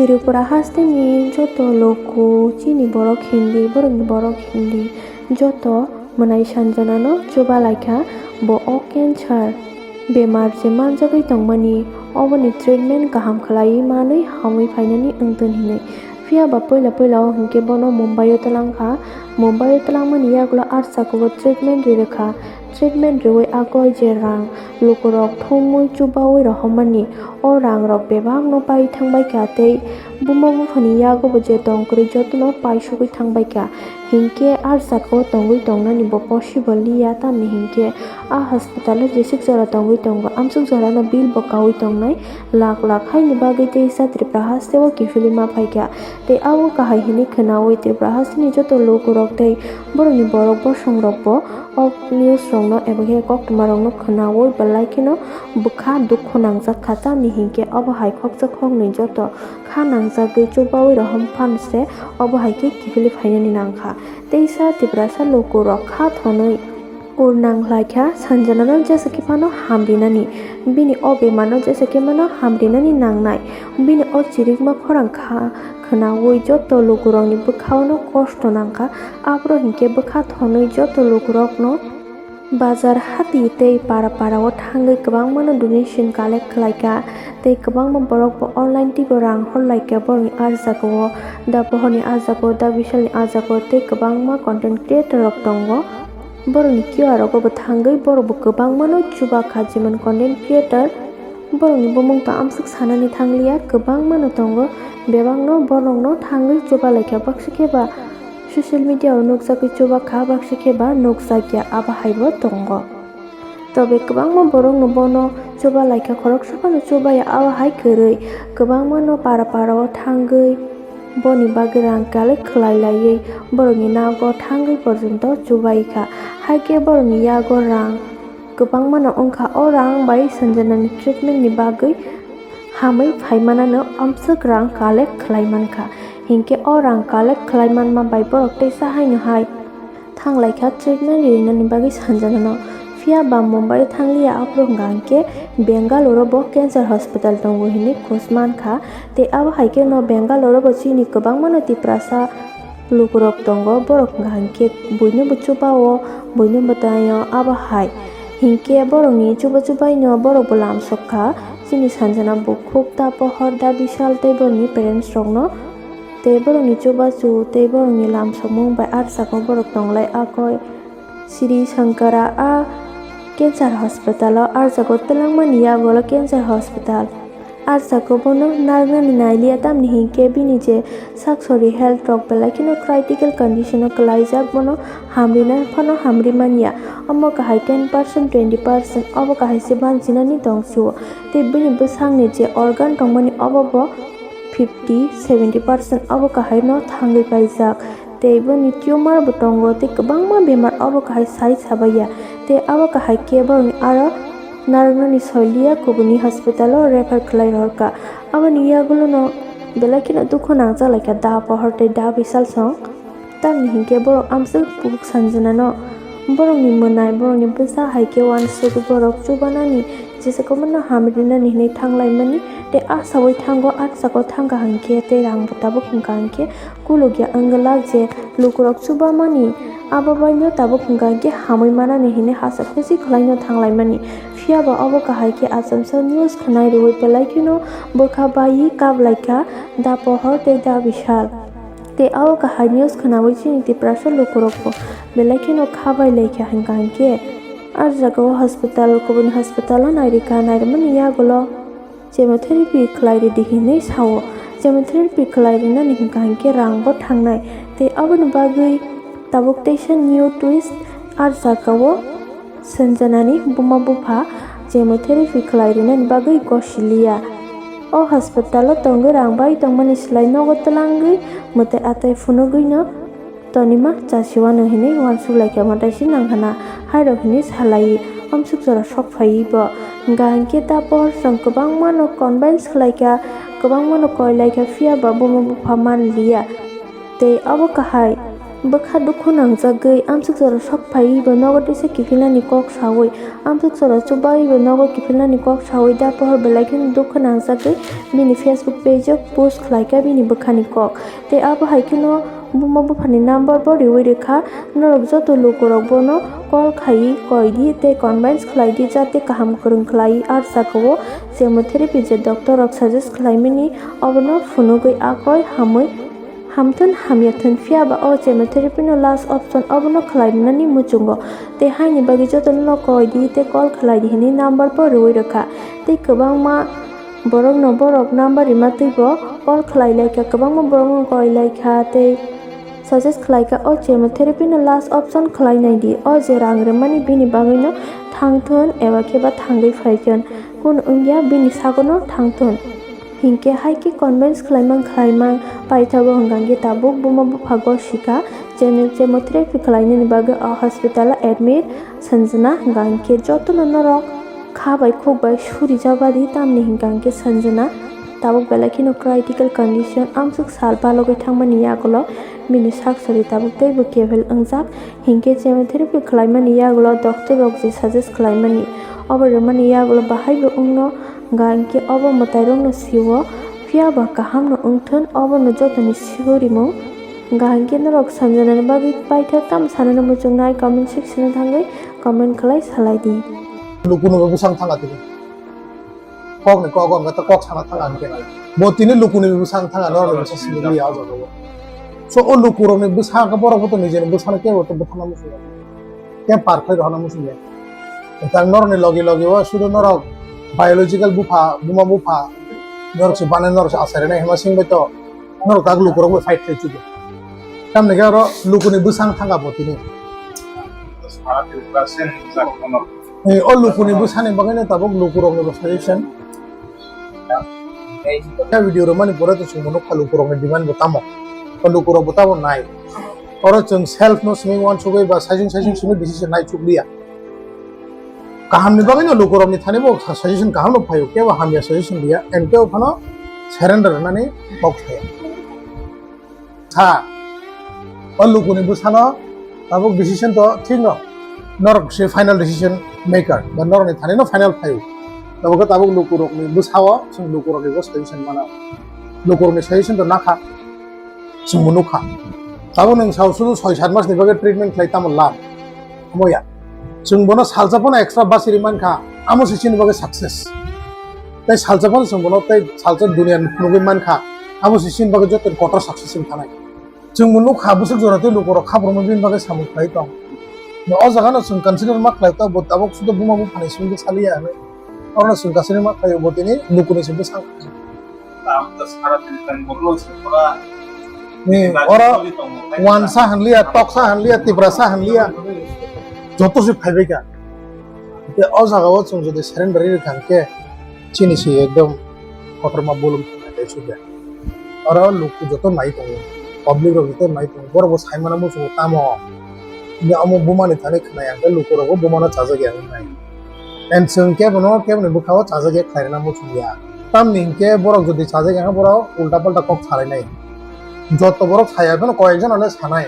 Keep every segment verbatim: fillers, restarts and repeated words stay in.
Tripura hasteni joto luku, chini borok Hindi, borokni borok Hindi, joto mwnai Sanjanano chuba laikha, bo o cancer bemar se manjagwi tongmani, oboni treatment kaham khlaiwi manwi hamwi phainani wngtwn hinwi. Phiya ba puila puila o hinkhe bono Mumbai o twlangkha, Mumbai o twlangmani yagulo arsa kubo treatment rirwkha, treatment riwi agoi je rang lukurok thumwi chubawi rohommani, o rangrok bebakno pai thangbaikha tei buma buphani yagobo je tong kwrwi jotono paisugwi thangbaikha. Hinkhe ah jagao tongwi tongnani bo possible liya, tamni hinkhe ah hospital o jeswk jora tongwi tongo, amswk jorano bill bo kaui tongnai lakh lakh haini bagwi teisa Tripura hasteo kiphilwi ma phaikha. Tei abo kahai hinwi khwnaui Tripura hasteni joto lukurok tei borokni borok bosongrokbo o news rokno eba khe koktwmarokno khwnaui belai kheno bwkha dukhu nangjakha, tamni hinkhe obo hai khoksa khoknwi joto kha nangjagwi chubaui rohom phano se obo hai khe kiphilwi phainani nangkha. Teisa Tiprasa lukurok kha thonwi ur nang laikha Sanjanano jesa khe phano hamrinani, bini o bemarno jesa khe phano hamrinani nangnai, bini o chirikma khorang kha khwnaui joto lukurokni bwkhaono kosto nangkha, aphuru hinkhe bwkha thonwi joto lukurokno bazar, hati tei para para o thangwi kwbangmano donation collect khlaikha tei kwbangma borok bo online teibo rang horlaikha borokni ah jagao, da Pohorni ah jagao, da Bishalni ah jagao tei kwbangma content creator rok tongo. Borokni Q R rogo bo thangwi borok bo kwbangmano chubakha, jemon content creator. Borokni bumung to amswk sanani thangliya, kwbangmano tongo, bebakno borokno thangwi chubalaikha, baksa khe ba social media o nukjagwi chubakha, baksa khe ba nukjakya, abo haibo tongo. Tobe kwbangma borokno bono chubalaikha, khoroksa phano chubaya, abo hai kwrwi kwbangmano para para o thangwi boni bagwi rang collect khlai laiwi borokni nogo thangwi porjonto chubaikha, hai khe borokni yago rang kwbangmano wngkha, o rang bai Sanjanani treatment ni bagwi hamwi phaimanano amswk rang collect khlai mankha. Hinkhe o rang collect khlai manma bai borok teisa haino hai thanglaikha treatment rinani bagwi Sanjanano. Phiya ba Mumbai thangliya, aphuru hwnkha hinkhe Bengaluru bo cancer hospital tongo hinwi khoj mankha. Tei abo hai kheno Bengaluru bo chini kwbangmano Tiprasa lukurok tongo, borok hwnkha hinkhe buino bo chubao, buino bo taio, abo hai. Hinkhe borokni chuba chubaino borok bo lamsok kha, chini Sanjana bukhuk, da Pohor, da Bishal tei borokni parents rokno. Tei borokni chubachu tei borokni lamsokmung bai ah jagao borok tonglai akoi. Sri Shankara a cancer hospital o ah jagao twlangmani yagulo cancer hospital. Ah jagao bono narwknani nailiya, tamni hinkhe bini je saksori health rok belai kheno critical condition o kwlaijak, bono hamrina phano hamri manya. Omo kahai ten percent, twenty percent obo kahai se banjinani tong sio. Tei bini bwsakni je organ tongmani obo bo fifty, seventy percent obo kahai no thangwi paijak. Tei boni tumor bo tongo, tei kwbangma bemar obo kahai sai sabaiya. Tei abo kahai khe borokni aro narwknani soiliya, kubuni hospital o refer khlai rohorkha. Aboni yagulono belai kheno dukhu nangjak laikha da Pohor tei da Bishal song. Tamni hinkhe borok amswk bubuk Sanjanano, borokni mwnai, borokni bwsa hai khe uansuk borok chubanani, jesa kwbangma hamrinani hinwi thanglaimani. Tei ah saui thango, ah jagao thangkha hinkhe tei rang bo tabuk hwnkha hinkhe kulukya wngwlak je lukurok chubamani, abo baino tabuk hwnkha hinkhe hamwi manani hinwi hasa khusi khwlaino thanglaimani. Phiya ba obo kahai khe Achomsa news khwnai rwui belai kheno bwkha baiwi kaplaikha da Pohor tei da Bishal. Tei abo kahai news khwnaui chini Tiprasa lukurok bo belai kheno kha bai laikha hwnkha hinkhe ah jagao hospital, kubuni hospital o nairikha, nairwmani yagulo chemotherapy khlai ridi hinwi sao. Chemotherapy khlai rinani hwnkha hinkhe rang bo thangnai. Tei aboni bagwi tabuk teisa new twist, ah jagao Sanjanani buma bupha chemotherapy khlai rinani bagwi gosiliya. O hospital o tongwi rang bai tongmani slai nogo twlangwi mwtai atai phunugwino tonima chasiwano hinwi uansuk laikha, mwtaisi nangkhana hairok hinwi salai. Amsuk jora sok phaiwi bo hwnkha hinkhe da Pohor song kwbangmano convince khlaikha, kwbangmano koilaikha, phiya ba buma bupha manliya. Tei abo kahai Bwkha dukhu nangjagwi amsuk jora sok phaiwi bo nogo teisa kiphilnani kok saui, amsuk jora chubaui bo nogo kiphilnani kok saui da pohor belai kheno dukhu nangjagwi bini Facebook page o post khlaikha bini bwkhani kok. Tei abo hai kheno buma buphani number bo riui rwkha. Norok joto lukurok bono call khaiwi koidi tei convince khlaidi, jate kaham kwrwng khlaiwi art sakao chemotherapy je doctor rok suggest khlaimani obono phunugwi akoi hamwi hamthun hamya thun, phiya ba o chemotherapy no last option obono khlai rwnani muchungo. Tei haini bagwi jotono no koidi tei call khlai di hinwi number bo rwui rwkha. Tei kwbangma borok no borok number rima twi bo call khlai lai kha, kwbangma borok no koi lai kha tei suggest khlai kha o chemotherapy no last option khlai nai di, o je rang rwmani bini bagwi no thang thun eba khe ba thangwi phai thun, kunu wngya bini sago no thang thun. Hinkhe hai khe convince khlaimang khlaimang paithago, hwnkha khe tabuk buma bupha gosika chemo-, chemotherapy khlainani bagwi o hospital o admit Sanjana, hwnkha khe jotono norok kha bai khuk bai suri jabadi, tamni hwnkha khe Sanjana tabuk belai kheno critical condition, amsuk sal balogwi thangmani yagulo bini sak sori tabuk teibo kebel wngjak. Hinkhe chemotherapy khlaimani yagulo doctor rok je suggest khlaimani, obo rwmani yagulo bahaibo wngno, hwnkha hinkhe obo mwtairokno sio, phiya ba kahamno wngthun, obono jotoni sio rimung. Hwnkha hinkhe norok Sanjanani bagwi paithak tamo sanani muchungnai comment section o thangwi comment khlai salai di. Lukuno bwsang thanga tini. Kok ni kok, kok, kok sana thanga hinkhe. Bo tini lukuni bwsang thanga, norok ni bwsa simi liya o jaga o. So o lukurok ni bwsa khe borok bo to nijeni bwsano kebo to bwthana muchungo. Khe par khlai rohorna muchungya. Tang norok ni logi logi o sudu norok biological bupha, buma bupha, norok se banai, norok se acharinai hima sing bai to norok tak lukurok bai fight khlai chugo. Tamni khe oro lukuni bwsang thanga bo tini. Sara Tripura se nukjak kono. Eh, o lukuni bwsani bagwi no tabuk lukurok ni bwsai sen. Khe video rwmani pore to chwngbo nukha lukurokni demand bo tamo. O lukurok bo tamo nai. Oro chwng self no swngwi uansugwi ba saisung saisung swngwi decision nai chukliya. Kahamni bagwi no lukurokni thani bo suggestion kaham no phaio, kebo hamya suggestion liya, and kebo phano surrender rwnani kok saya. Sa, o lukuni bwsano tabuk decision to thik no, norok se final decision maker, ba norokni thani no final phaio. Tabuk khe tabuk lukurokni bwsao chwng lukurokni bo suggestion mano. Lukurokni suggestion to nakha, chwngbo nukha. Tabuk nwng sao sudu soi sat masni bagwi treatment khlai tamo lab? Omo ya. Chwng bono salsa phano extra basi ri mankha, amo se chini bagwi success. Tei salsa phano chwng bono tei salsa duniya nugwi mankha, amo se chini bagwi joto kotor success wng thanai. Chwng bo nukha bwswk jora tei lukurok khabrumwi bini bagwi samung khlai tong. O jaga no chwng consider ma khlai tong, bo tabuk sudu buma buphani simi saliya hinwi. Oro no chwng consider ma khlai, bo tini lukuni se bwsang. Tam to sara tini tang borok se pura. Ni oro wansa hanliya, toksa hanliya, tiprasa hanliya. Joto se phaibai kha. Tei o jaga o chwng jodi surrender ri kha khe chini se ekdom kotorma bolong tei suda. Oro luku joto nai tongo, public rok joto nai tongo, borok bo sai mano muchungo tamo. Ni omo buma ni thani khwnai ang khe luku rok bo buma no chajak ya wngnai. And chwng kebo no kebo ni bwkha o chajak ya khlai rwna muchung ya. Tamni hinkhe borok jodi chajak ya khe borok ulta palta kok salai nai. Joto borok saya phano koi ek jon no sanai.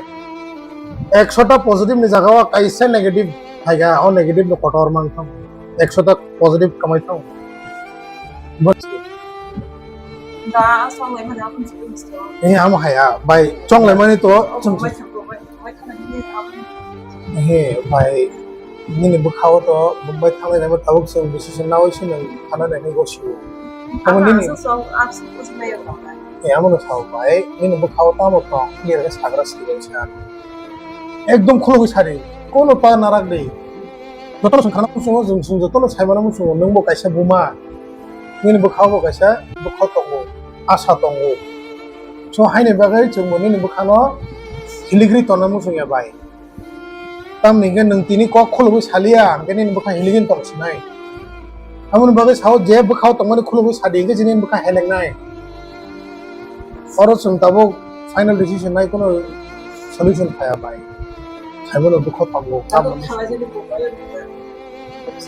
Ekso ta positive ni jaga o kaisa negative phai kha, o negative no kotor mang thang. Ekso ta positive kamai thang. Bas. Da, aswk lai mani, aboni simi misto. Eh, amo haya, bai, chonglai mani to, oh, chong, bai, chong, bai, bai, thang ni, aboni. He, bai, nini bwkha o to, bai, thang lai, bai, tabuk chwng decision naui se nang thana nai ni gosi o. Amo nini. Aswk, aswk, aswk, bai, bai. Eh, amo no sao, bai, nini bwkha o tamo tong, clear khe sagra siri bai sa. Ekdom khulugwi sari, kono pa narak di. Jotono chwng khana muchungo, chwng, chwng jotono sai mano muchungo, nwng bo kaisa buma. Nini bwkha bo kaisa bwkha tongo, asa tongo. So, haini bagwi chwng bo nini bwkhano hiligri tongna muchung ya bai. Tamni hwnkhe nwng tini kok khulugwi saliya, hwnkhe nini bwkha hiligwi tong sinai. Aboni bagwi sao je bwkhao tongmani khulugwi sadi hwnkhe chini bwkha helengnai. Oro chwng tabuk final decision nai, kono solution phaiya bai. Saimano dukho tongo. Tabuk thanglai jani mobile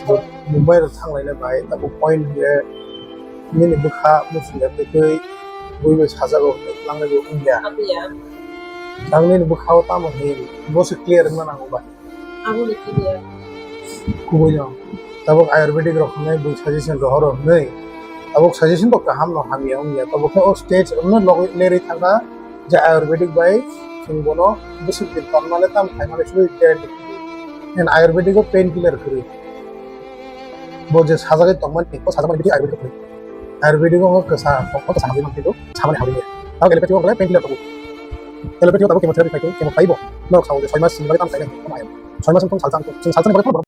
rok. Mobile rok thanglaina bai, tabuk point hwnkhe nini bwkha muchungya twi twi bui bai sajago hwnkhe twlangnai bo wngya. Apiya. Ang nini bwkhao tamo hin, bo se clear wngna nango ba. Abo ni clear. Kubui no. Tabuk ayurvedic rok hwnwi bui suggestion rohoro hwnwi. Tabuk suggestion bo kaham no hamya wngya. Tabuk khe o stage wngno logwi lerwi thangkha je ayurvedic bai chwng bono bwswk din tonmale tam khaimale swi guarantee. And ayurvedic o pain killer kwrwi. Bo je sajagwi tongmani, o sajakmani bithi ayurvedic o kwrwi. Ayurvedic o kwsa, o kwsa hamwi mantwi do, samani hamwi. Tabuk allopathy o khlai pain killer tongo. Allopathy o tabuk chemotherapy khai, chemo khaibo. Norok sao je soi mas sini bagwi tam khainai. Soi mas wngthong salsa wngthong. Chwng salsani bagwi